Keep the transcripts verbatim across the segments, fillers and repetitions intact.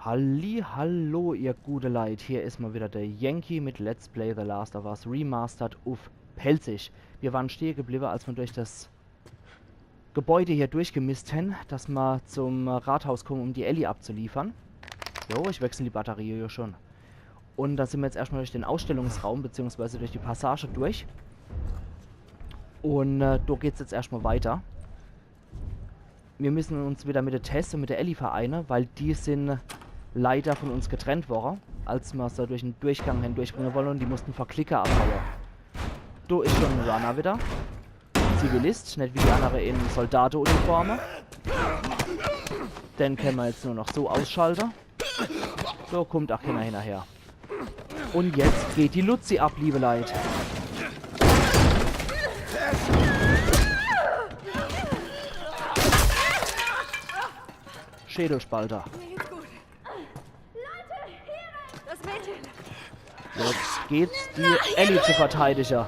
Halli, hallo, ihr gute Leit. Hier is mol wieder de Yankee mit Let's Play The Last of Us Remastered uff Pälzisch. Mir waren stehe gebliwwe, als mer durch des Gebäude hier durchgemisst hen, dass mer zum Rathaus kumme, um die Ellie abzuliefere. Jo, ich wechsel die Batterie jo schon. Un do sin mer jetzt erschtmol durch den Ausstellungsraum, beziehungsweise durch die Passage durch. Un, äh, do geht's jetzt erschtmol weiter. Mir misse uns wieder mit de Tess un mit de Ellie vereine, weil die sin leider von uns getrennt worre, als mer se durch en Durchgang hindurchbringe wolle un die mussten vor Klicker abhaue. Do is schon en Runner wieder. Zivilist, net wie die annere in Soldateuniforme. Den kenne mer jetzt nur noch so ausschalte. Do kummt ach keener hinnerher. Un jetzt geht die Luzi ab, liebe Leit. Schädelspalter. Mir geht's gut. Leute, hier! Das Mädchen! Jetzt geht's, die Ellie zu verteidige.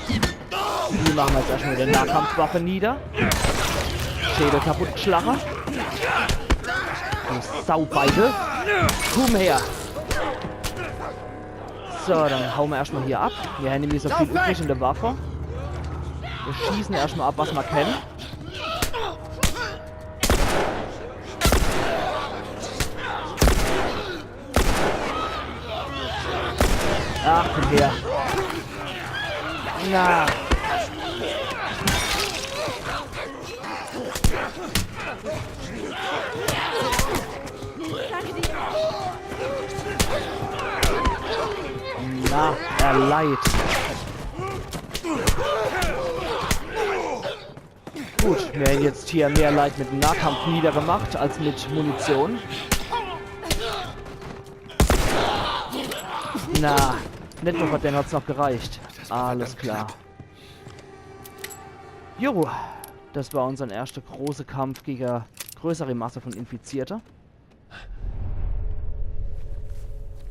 Die mache mer jetzt erschtmol mit de Nahkampfwaffe nieder. Schädel kaputt gschlache. Du Saubeidel. Kumm her. So, dann haue mer erschtmol hier ab. Mir hen nämlich so viel übrig in de Waffe. Mir schieße erschtmol ab, was mer kenne. Ach, kumm her. Na. Na, er leid. Gut, mir hen jetzt hier mehr Leit mit em Nahkampf niedergemacht als mit Munition. Na, net nur für den hat's noch gereicht. Alles klar. Jo, das war unser erschter großer Kampf gegen größere Masse von Infizierte.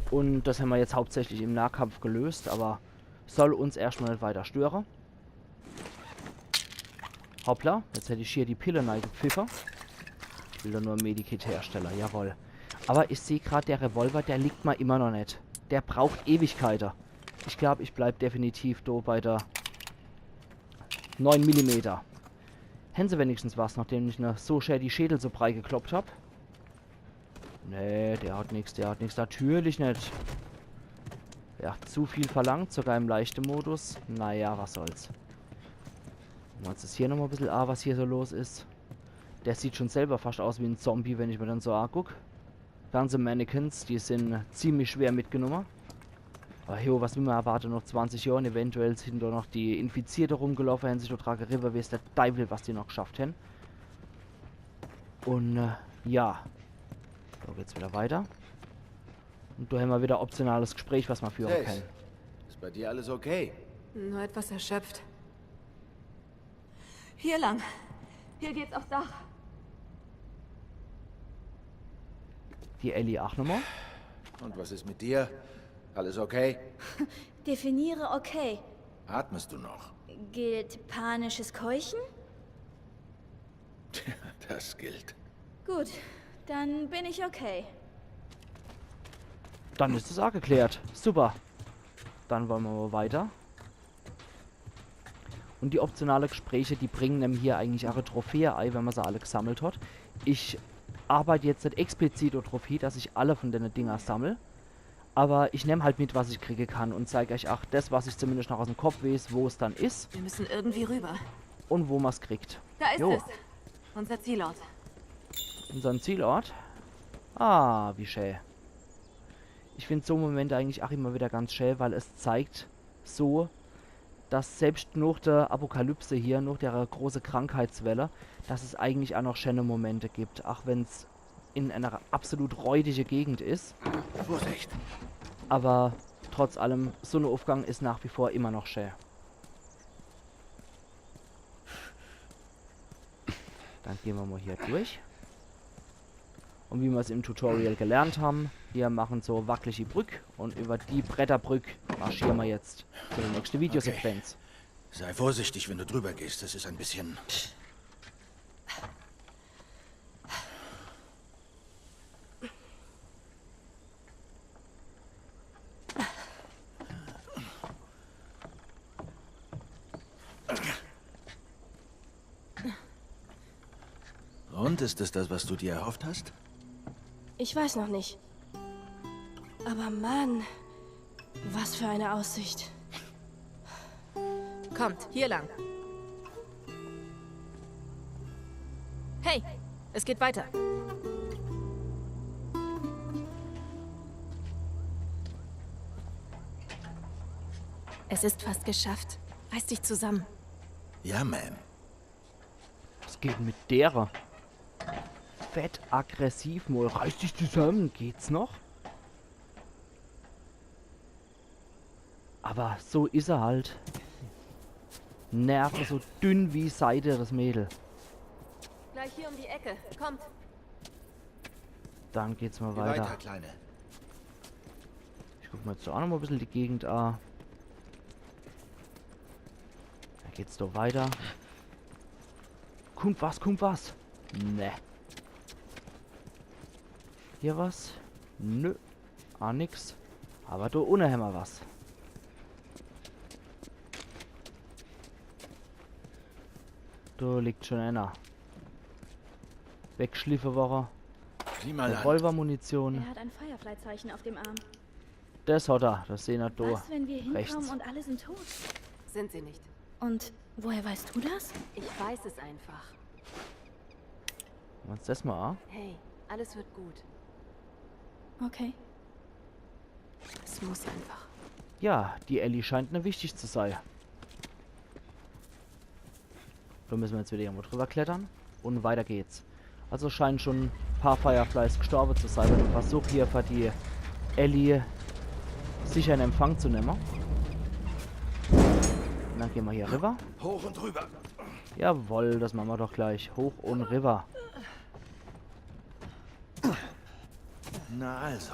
Un das hen mer jetzt hauptsächlich im Nahkampf gelöst, aber soll uns erschtmol net weiter störe. Hoppla, jetzt hätt ich hier die Pille neigepfiffe. Ich will doch nur e Medikit herstelle, jawoll. Aber ich seh grad, der Revolver, der liegt mer immer noch net. Der braucht Ewigkeite. Ich glaub, ich bleib definitiv do bei der neun Millimeter. Hen se wenigstens was, nachdem ich ne so schä die Schädel so brei gekloppt hab? Nee, der hat nix, der hat nix. Natürlich net. Ja, zu viel verlangt, sogar im leichte Modus. Naja, was soll's. Gucke mer uns das hier nochmal e bissel a, was hier so los is. Der sieht schon selber fast aus wie en Zombie, wenn ich mer den so aguck. Ganze Mannequins, die sin ziemlich schwer mitgenumme. Aber jo, was will mer erwarte? Noch zwanzig Johr, eventuell sin do noch die Infizierte rumgelaufe, hen sich do dra geriwwe, weeß der Deiwel, was die noch gschafft hen. Un, äh, ja. So geht's wieder weiter. Un do hen mer wieder optionales Gespräch, was mer führe Tess, kenne. Ist bei dir alles okay? Nur etwas erschöpft. Hier lang. Hier geht's aufs Dach. Die Ellie ach nochmal. Und was ist mit dir? Alles okay? Definiere okay. Atmest du noch? Gilt panisches Keuchen? Das gilt. Gut, dann bin ich okay. Dann is es ach geklärt. Super. Dann wolle mer mal weiter. Un die optionale Gespräche, die bringen em hier eigentlich ach e Trophäe ei, wenn mer se alle gsammelt hat. Ich arbeite jetzt net explizit do druff hie, dass ich alle von denne Dinger sammel. Aber ich nemm halt mit, was ich kriege kann un zeig euch ach das, was ich zumindest noch aus'm Kopf weeß, wo's dann is. Wir müssen irgendwie rüber. Un wo mer's kriegt. Da ist Jo. Es. Unser Zielort. Unsern Zielort. Ah, wie schä. Ich find so Momente eigentlich ach immer wieder ganz schä, weil es zeigt so, dass selbst noch der Apokalypse hier, noch der große Krankheitswelle, dass es eigentlich ach noch schäne Momente gibt, ach wenn's in einer absolut räudige Gegend is. Vorsicht! Aber trotz allem, Sonnenaufgang is nach wie vor immer noch schä. Dann gehn mer mal hier durch. Un wie mer's im Tutorial gelernt ham, wir machen so wackelige Brück un über die Bretterbrück marschiere mer jetzt zu der nächste Videosequenz. Sei vorsichtig, wenn du drüber gehst. Das ist ein bisschen. Ist es das, was du dir erhofft hast? Ich weiß noch nicht. Aber Mann, was für eine Aussicht. Kommt, hier lang. Hey, es geht weiter. Es ist fast geschafft. Reiß dich zusammen. Ja, Ma'am. Was geht denn mit derer? Fett aggressiv, mol reiß dich zusammen, geht's noch? Aber so is er halt. Nerven so dünn wie Seide, das Mädel. Gleich hier um die Ecke. Kommt. Dann geht's mal Geh weiter. weiter, Kleine. Ich guck mir jetzt do ach noch mal e bissel die Gegend an. Da geht's doch weiter. Kummt was, kummt was? Ne. Hier was? Nö. Ah, nix. Aber do unne hämmer was. Do liegt schon einer. Wegschliffe worre. Sieh mal an. Revolvermunition. Er hat ein Firefly-Zeichen auf dem Arm. Das hat er. Das sehn er do. Was, wenn wir hinkommen Rechts. Und alle sind tot? Sind sie nicht. Und woher weißt du das? Ich weiß es einfach. Gucken wir uns das mal an. Hey, alles wird gut. Okay. Es muss einfach. Ja, die Ellie scheint ne wichtig zu sei. Do müssen wir jetzt wieder irgendwo drüber klettern. Und weiter geht's. Also scheinen schon e paar Fireflies gestorben zu sein, bei dem Versuch hier für die Ellie sicher in Empfang zu nehmen. Und dann gehen wir hier rüber. Hoch und rüber. Jawohl, das machen wir doch gleich. Hoch und rüber. Na also.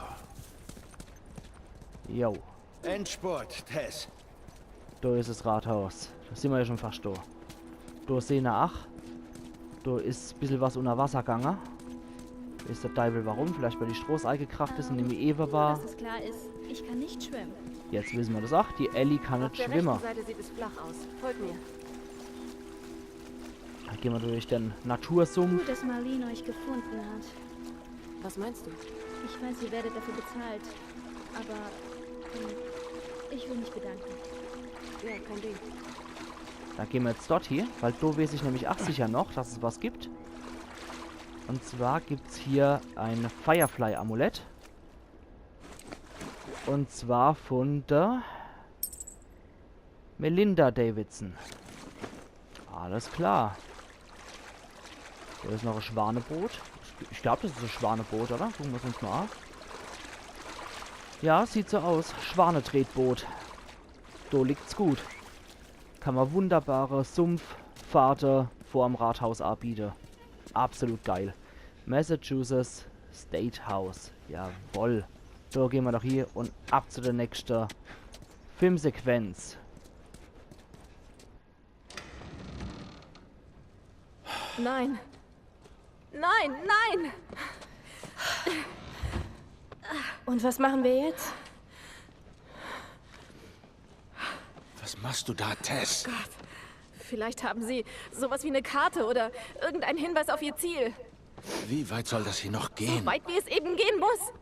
Jo. Endspurt, Tess. Do is das Rathaus. Do sin mer ja schon fast do. Do sehn er ach. Do is bissel was unner Wasser gange. Is der Deiwel warum? Vielleicht weil die Stroß eigekracht is und nimmi ewe war. Dass es klar ist, ich kann nicht schwimmen. Jetzt wissen wir das ach. Die Ellie kann Auf net der schwimme. Rechten Seite sieht es flach aus. Folg mir. Dann gehen wir durch den Natursumpf. Gut, dass Marlene euch gefunden hat. Was meinst du? Ich weiß, ihr werdet dafür bezahlt. Aber ähm, ich will mich bedanken. Ja, kein Ding. Dann gehen wir jetzt dort hier, weil do weiß ich nämlich ach sicher noch, dass es was gibt. Und zwar gibt's hier ein Firefly-Amulett. Und zwar von der Melinda Davidson. Alles klar. Do is noch e Schwaneboot. Ich glaub, das is e Schwaneboot, oder? Gucken wir uns mal an. Ja, sieht so aus. Schwanetretboot. Do liegt's gut. Kann man wunderbare Sumpffahrte vorm Rathaus anbiete. Absolut geil. Massachusetts State House. Jawoll. So, gehen wir doch hier und ab zu der nächsten Filmsequenz. Nein. Nein, nein! Und was machen wir jetzt? Was machst du da, Tess? Vielleicht haben sie sowas wie eine Karte oder irgendeinen Hinweis auf ihr Ziel. Wie weit soll das hier noch gehen? Weit, wie es eben gehen muss.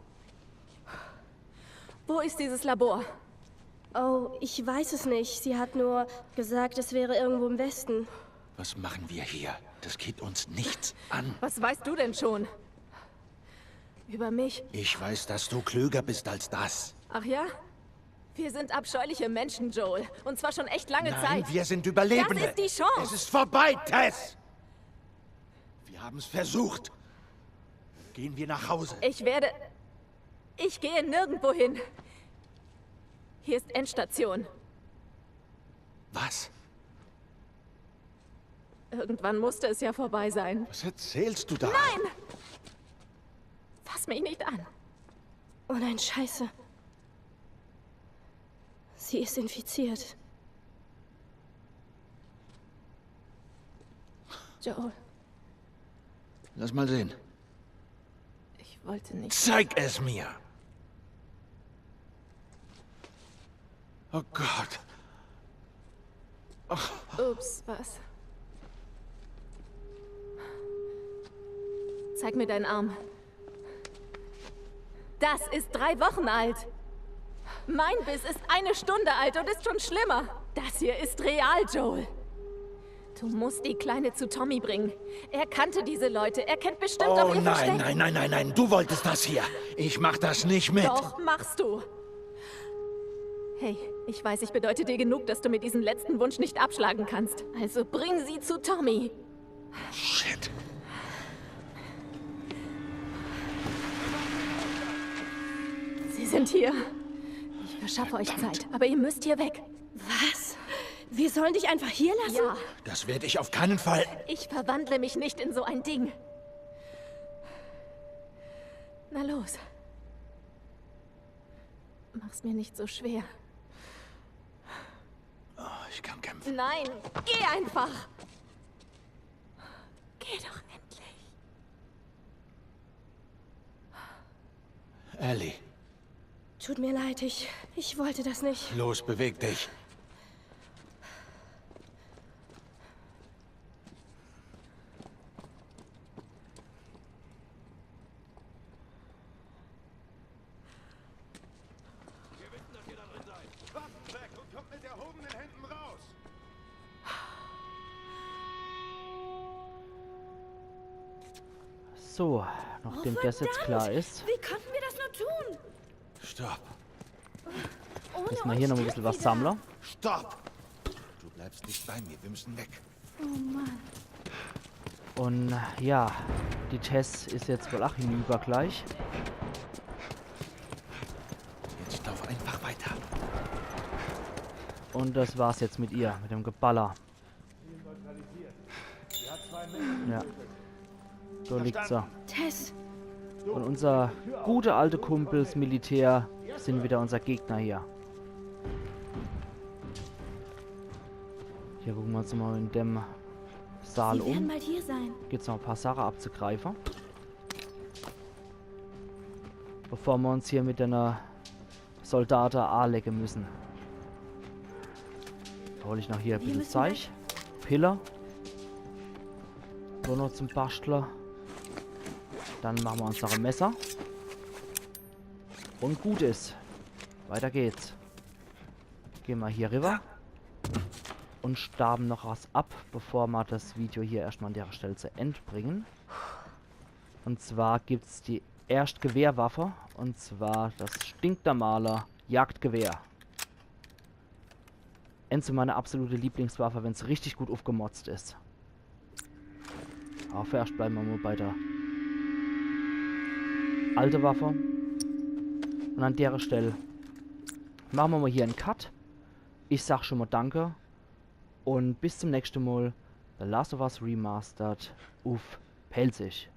Wo ist dieses Labor? Oh, ich weiß es nicht. Sie hat nur gesagt, es wäre irgendwo im Westen. Was machen wir hier? Das geht uns nichts an. Was weißt du denn schon? Über mich? Ich weiß, dass du klüger bist als das. Ach ja? Wir sind abscheuliche Menschen, Joel. Und zwar schon echt lange Nein, Zeit. Wir sind Überlebende. Das ist die Chance. Es ist vorbei, Tess. Wir haben's versucht. Gehen wir nach Hause. Ich werde. Ich gehe nirgendwo hin. Hier ist Endstation. Was? Irgendwann musste es ja vorbei sein. Was erzählst du da? Nein! Fass mich nicht an. Oh nein, scheiße. Sie ist infiziert. Joel, Lass mal sehen. ich wollte nicht. Zeig es mir. Oh Gott. Ups, was? Zeig mir deinen Arm. Das ist drei Wochen alt. Mein Biss ist eine Stunde alt und ist schon schlimmer. Das hier ist real, Joel. Du musst die Kleine zu Tommy bringen. Er kannte diese Leute. Er kennt bestimmt auch Oh ihr nein, Versteck. Nein, nein, nein, nein, du wolltest das hier. Ich mach das nicht mit. Doch, machst du. Hey, ich weiß, ich bedeute dir genug, dass du mir diesen letzten Wunsch nicht abschlagen kannst. Also bring sie zu Tommy. Shit. Sie sind hier. Ich verschaffe euch Zeit, aber ihr müsst hier weg. Was? Wir sollen dich einfach hier lassen? Ja, Das werde ich auf keinen Fall. Ich verwandle mich nicht in so ein Ding. Na los. Mach's mir nicht so schwer. Oh, ich kann kämpfen. Nein, geh einfach. Geh doch endlich. Ellie, Tut mir leid, ich, ich wollte das nicht. Los, beweg dich. So, nachdem das jetzt klar ist, Wie konnten wir das nur tun? Stopp. Ohne müssen wir hier noch ein bisschen was sammeln. Stopp. Du bleibst nicht bei mir. Wir müssen weg. Oh Mann. Und ja, die Tess ist jetzt wohl auch hinüber gleich. Jetzt lauf einfach weiter. Und das war's jetzt mit ihr, mit dem Geballer. Ja. Da liegt sie. Tess, Und unser gute alte Kumpels Militär sind wieder unser Gegner hier. Hier gucken wir uns mal in dem Saal sie werden um. Bald hier sein. Gibt's noch ein paar Sachen abzugreifen. Bevor wir uns hier mit einer Soldate anlegen müssen. Da hol ich noch hier ein Wir bisschen müssen Zeug. Pille. So noch zum Bastler. Dann machen wir uns noch ein Messer. Und gut ist. Weiter geht's. Gehen wir hier rüber. Und staben noch was ab, bevor wir das Video hier erstmal an der Stelle zu Ende bringen. Und zwar gibt's die erste Gewehrwaffe. Und zwar das stinknormale Jagdgewehr. Eins meiner absolute Lieblingswaffe, wenn's richtig gut aufgemotzt ist. Aber vorerst bleiben wir mal bei der alte Waffe. Und an der Stelle machen wir mal hier einen Cut. Ich sag schon mal Danke und bis zum nächsten Mal. The Last of Us Remastered uff Pälzisch.